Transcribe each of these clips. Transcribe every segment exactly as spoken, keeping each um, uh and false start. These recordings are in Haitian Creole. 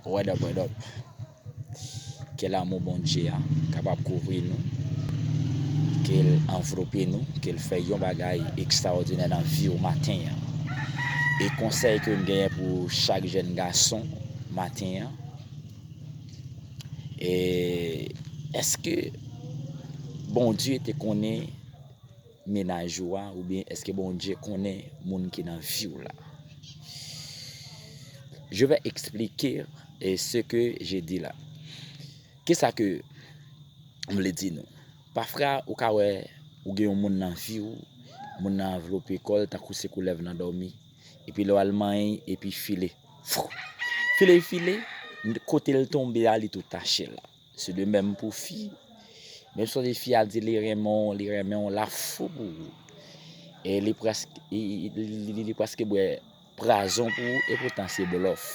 What up, what up? Ke lanmou Bondye a kapab kouvri nou, ke l anvlope nou, ke l fè yon bagay ekstraòdinè nan vi w maten an. E konsèy ke m genyen pou chak jèn gason maten an, e èske Bondye te konnen mennaj ou a, oubyen èske Bondye konnen moun ki nan vi w la? Je vais expliquer eh, ce que j'ai dit là. Kisa ke m vle di nou? Pafwa ou ka wè ou gen yon moun nan vi w, moun nan anvlope kò l tankou se koulèv nan dòmi, epi lè w al manyen epi file, fou, file file, kote l tonbe a li tou tache la. Se de menm pou fi. Menm si w di fi a di li renmen w, li renmen w, l ap fou pou ou. E li prèske, li, li, li, li prèske bwè pwazon pou ou, e poutan se blòf.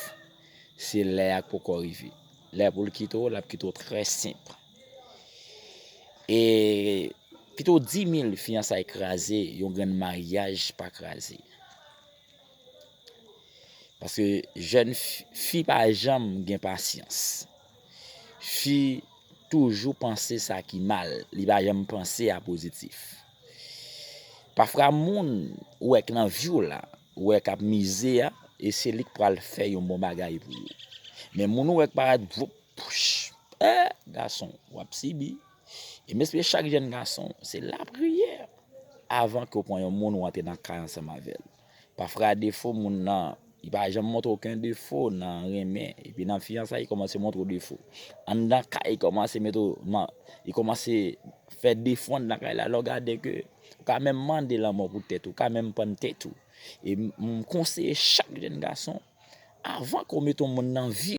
Se lè a k poko rive. Lè pou l kite w, l ap kite w trè senp. E pito di mil fiyansay kraze, yon grenn maryaj pa kraze. Paske jèn fi, fi pa janm gen pasyans. Fi toujou panse sa ki mal, li pa janm panse a pozitif. Pafwa moun ou wè k nan vi w la, ou wè k ap mize a, e se li k pral fè yon bon bagay pou ou. Men moun ou wè k parèt voup, pouch, eh, gason, w ap sibi. E m espere chak jèn gason, se lapriyè avan ke w pran yon moun ou antre nan kay ansanm avè l. Pafwa defo moun nan, li pa janm montre okenn defo nan renmen. Epi nan fiyansay, li kòmanse montre w defo. Anndan kay, li kòmanse mete w, man, li kòmanse fè defo anndan kay la. Lè w gade ke ou ka menm mande lanmò pou tèt ou, ou ka menm pann tèt ou. E m, m konseye chak jèn gason, avan ke w mete yon moun nan vi